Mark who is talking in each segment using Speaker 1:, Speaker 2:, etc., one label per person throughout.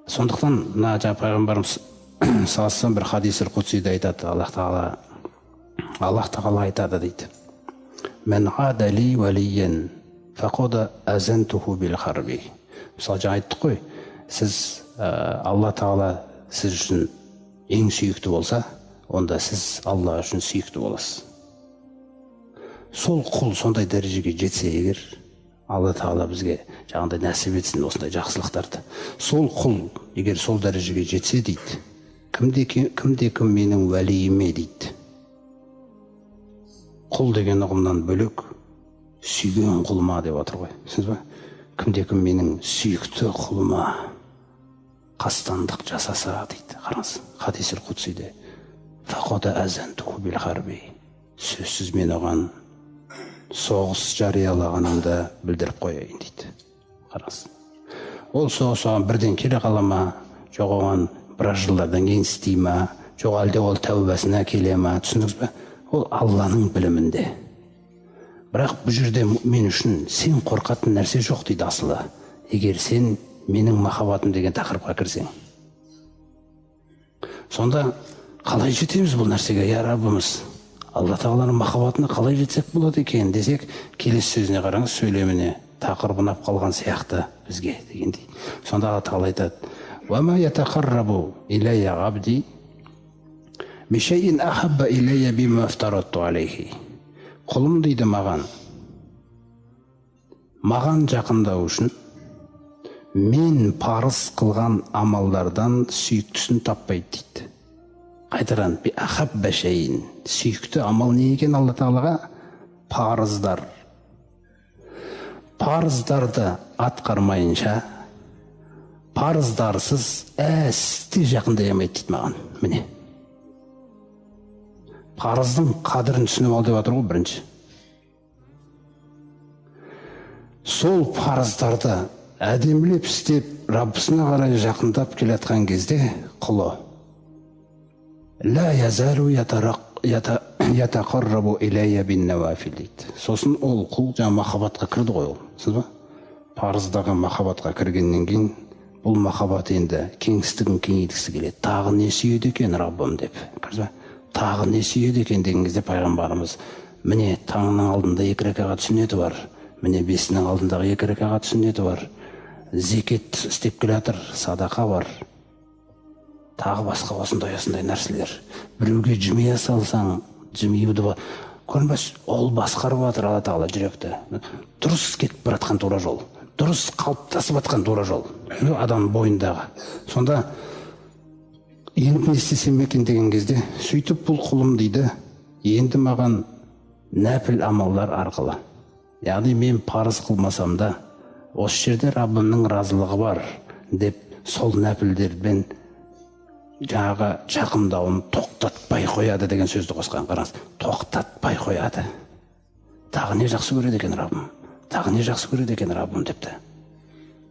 Speaker 1: Сондықтан мына жаңа пайғамбарымыз саллаллаху бір хадисір құдсида айтады, Аллах тағала, Аллах тағала айтады дейді: «Мән ада ли уалиян фақад азантуху бил харби». Мысалы, жаңа айттық қой, сіз Алла тағала сіз үшін ең сүйікті болса, онда сіз Алла үшін сүйікті боласыз. Сол құл сондай дәрежеге жетсе егер, Алла тағала бізге жаңағыдай нәсіп етсін осындай жақсылықтарды. Сол құл егер сол дәрежеге жетсе дейді, кімде кімде кім менің уәлиіме дейді, құл деген ұғымнан бөлек сүйген құлыма деп отыр ғой, түсіндіңіз ба? Кімде кім менің сүйікті құлыма қастандық жасаса дейді, қараңыз, хадисил құдсиде, сөзсіз мен оған соғыс жариялағанымды білдіріп қояйын дейді. Қараңыз, ол соғыс оған бірден келе қала ма, жоқ оған біраз жылдардан кейін істей ма, жоқ әлде ол тәубасына келе ма, түсіндіңіз ба? Ол Алланың білімінде. Бірақ бұл жерде мен үшін сен қорқатын нәрсе жоқ дейді асылы, егер сен менің махаббатым деген тақырыпқа кірсең. Сонда қалай жетеміз бұл нәрсеге? Я Раббымыз, Алла тағаланың махаббатына қалай жетсек болады екен десек, келесі сөзіне қараңыз, сөйлеміне, тақырып ұнап қалған сияқты бізге дегендей. Сонда Алла тағала айтады: «Уама ятақаррабу илайя ғабди бишайин ахабба илайя мимма афтарадту алейхи». Құлым дейді, маған жақындау үшін мен парыз қылған амалдардан сүйіктісін таппайды дейді. Қайтадан би ахабба шайин, сүйікті амал не екен Алла тағалаға? Парыздар. Парыздарды атқармайынша, парыздарсыз әсте жақындай алмайды дейді маған. Міне, парыздың қадірін түсініп ал деп жатыр ғой бірінші. Сол парыздарды әдемілеп істеп, Раббысына қарай жақындап келе жатқан кезде құлы ла язалу ятақаррабу илайя бин науафил дейді. Сосын ол құл жаңа махаббатқа кірді ғой ол, түсіндіңіз ба? Парыздағы махаббатқа кіргеннен кейін бұл махаббат енді кеңістігін кеңейткісі келеді. Тағы не сүйеді екен Раббым деп, көрдіңіз ба? Тағы не сүйеді екен деген кезде пайғамбарымыз: міне, таңның алдында екі ракағат сүннеті бар, міне, бесінің алдындағы екі ракағат сүннеті бар, зекет істеп келе жатыр, садақа бар, тағы басқа осындай осындай нәрселер. Біреуге жымия салсаң, жымиюды көрінбес. Ол басқарып жатыр Алла тағала жүректі. Дұрыс кетіп бара жатқан тура жол, дұрыс қалыптасып жатқан тура жол адам бойындағы. Сонда енді не істесем екен деген кезде, сөйтіп бұл құлым дейді, енді маған нәпіл амалдар арқылы, яғни мен парыз қылмасам да, осы жерде Раббымның разылығы бар деп, сол нәпілдермен жаңағы жақындауын тоқтатпай қояды деген сөзді қосқан. Қараңыз, тоқтатпай қояды. Тағы не жақсы көреді екен Раббым, тағы не жақсы көреді екен Раббым депті.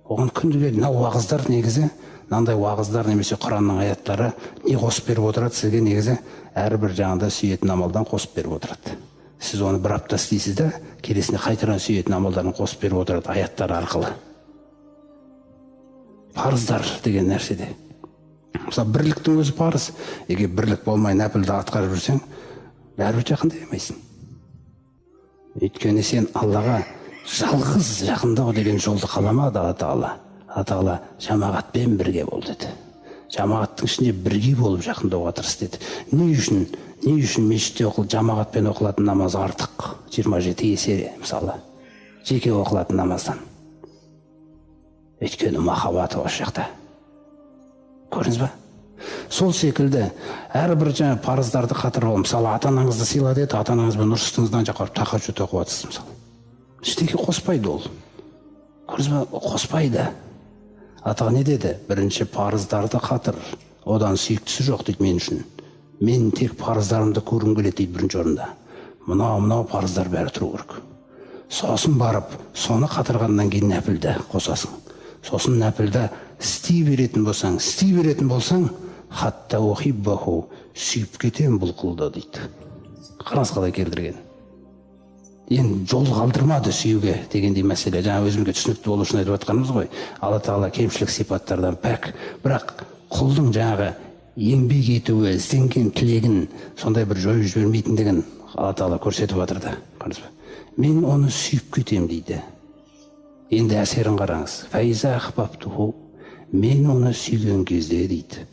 Speaker 1: Оған күніге мынау уағыздар, негізі мынандай уағыздар немесе Құранның аяттары не қосып беріп отырады сізге? Негізі әрбір жаңағыда сүйетін амалдан қосып беріп отырады. Сіз оны бір апта істейсіз да, келесіне қайтадан сүйетін амалдарын қосып беріп отырады аяттар арқылы. Парыздар деген нәрседе, мысалы, бірліктің өзі парыз. Егер бірлік болмай нәпілді атқарып жүрсең, бәрібір жақындай алмайсың. Өйткені сен Аллаға жалғыз жақындау деген жолды қаламады Алла тағала. Алла тағала жамағатпен бірге бол деді, жамағаттың ішінде бірге болып жақындауға тырыс деді. Не үшін, не үшін мешітте оқыл, жамағатпен оқылатын намаз артық 27 есе, мысалы, жеке оқылатын намаздан? Өйткені махаббаты осы жақта, көрдіңіз ба? Сол секілді әрбір жаңа парыздарды қатырып ал. Мысалы, ата анаңызды сыйла деді, ата анаңызбен ұрыстыңыз да, ана жаққа барып тахаджуд оқып жатырсыз, мысалы. Ештеңе қоспайды ол, көрдіңіз ба? Қоспайды. Ата не деді? Бірінші парыздарды қатыр, одан сүйіктісі жоқ дейді мен үшін. Мен тек парыздарымды көргім келеді дейді. Бірінші орында мынау мынау парыздар бәрі тұру керек. Сосын барып соны қатырғаннан кейін нәпілді қосасың. Сосын нәпілді істей беретін болсаң, істей беретін болсаң, хатта ухиббаху, сүйіп кетемін бұл құлды дейді. Қараңыз, қалай келтірген. Енді жол қалдырмады сүюге дегендей мәселе. Жаңа өзімізге түсінікті болу үшін айтып жатқанымыз ғой. Алла Тағала кемшілік сипаттардан пәк, бірақ құлдың жаңағы еңбек етуі, ізденген тілегін сондай бір жойып жібермейтіндігін Алла Тағала көрсетіп жатыр да. Көрдіңіз бе? Мен оны сүйіп кетемін дейді. Енді әсерін қараңыз. Фәиза ахбабтуху, мен оны сүйген кезде дейді.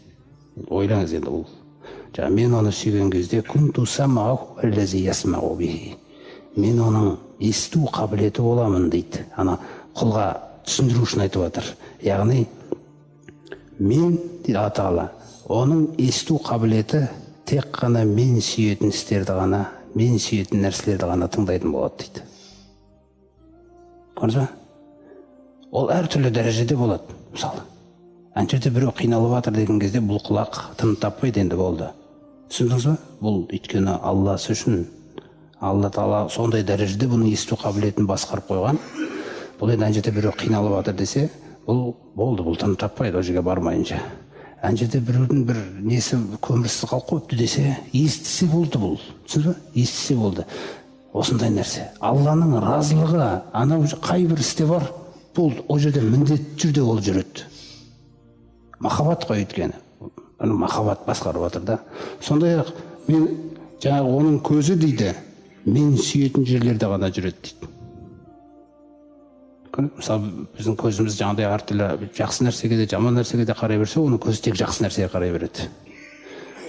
Speaker 1: Ойлаңыз енді ол. Жаңа мен оны сүйген кезде кунту самағу аллази ясмағу бихи. Мен оның есту қабілеті боламын дейді. Ана құлға түсіндіру үшін айтып жатыр. Яғни мен дейді Алла Тағала, оның есту қабілеті тек қана мен сүйетін істерді ғана, мен сүйетін нәрселерді ғана тыңдайтын болады дейді. Көрдіңіз ба? Ол әртүрлі дәрежеде болады. Мысалы, ана жерде біреу қиналып жатыр деген кезде бұл құлақ тыным таппайды енді, болды. Түсіндіңіз ба? Бұл өйткені Алласы үшін Алла Тағала сондай дәрежеде бұның есту қабілетін басқарып қойған. Бұл енді ана жерде біреу қиналып жатыр десе, бұл болды, бұл тыным таппайды ол жерге бармайынша. Ана жерде біреудің бір несі көмірсіз қалып қойыпты десе, естісе болды бұл. Түсіндіңіз ба? Естісе болды. Осындай нәрсе. Алланың разылығы анау қай бір істе бар, болды, ол жерде міндетті түрде ол жүреді. Махаббат қой өйткені. Ана махаббат басқарып жатыр да. Сондай ақ мен жаңағы оның көзі дейді, мен сүйетін жерлерде ғана жүреді дейді. Мысалы, біздің көзіміз жаңағыдай әртүрлі жақсы нәрсеге де, жаман нәрсеге де қарай берсе, оның көзі тек жақсы нәрсеге қарай береді.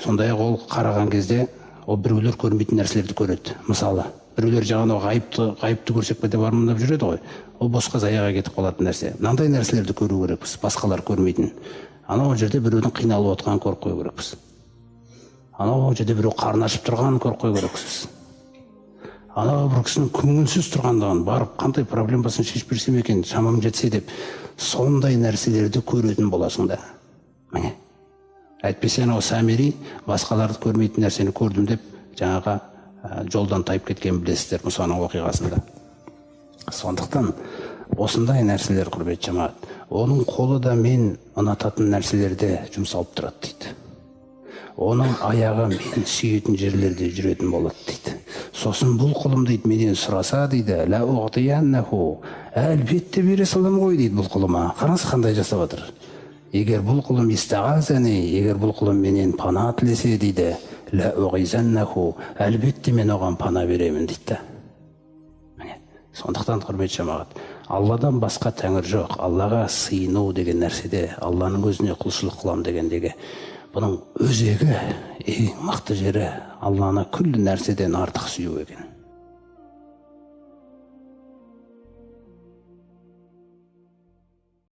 Speaker 1: Сондай ақ ол қараған кезде ол біреулер көрмейтін нәрселерді көреді. Мысалы, біреулер жаңағы ғайыпты көрсек пе деп армандап жүреді ғой. Ол босқа заяға кетіп қалатын нәрсе. Мынандай нәрселерді көру керекпіз, басқалар көрмейтін. Анау жерде біреудің қиналып отқанын көріп қою керекпіз. Анау жерде біреу қарны ашып тұрғанын көріп қою керекпіз. Анау бір кісінің көңілсіз тұрғандығын, барып қандай проблемасын шешіп берсем екен, шамам жетсе деп, сондай нәрселерді көретін боласың да. Міне. Әйтпесе анау Самири басқаларды көрмейтін нәрсені көрдім деп жаңағы жолдан тайып кеткенін білесіздер Мұсаның оқиғасында. Сондықтан осындай нәрселер, құрметті жамағат, оның қолы да мен ұнататын нәрселерде жұмсалып тұрады дейді. Оның аяғы мен сүйетін жерлерде жүретін болады дейді. Сосын бұл құлым дейді, менен сұраса дейді, ла уғтияннаху, әлбетте бере саламын ғой дейді бұл құлыма. Қараңыз, қандай жасап жатыр. Егер бұл құлым истағазани, егер бұл құлым менен пана тілесе дейді, ла уғизаннаху, әлбетте мен оған пана беремін дейді. Міне, сондықтан, құрметті жамағат, Алладан басқа тәңір жоқ. Аллаға сыйыну деген нәрседе, Алланың өзіне құлшылық қыламын дегендегі бұның өзегі, ең мықты жері Алланы күллі нәрседен артық сүю екен.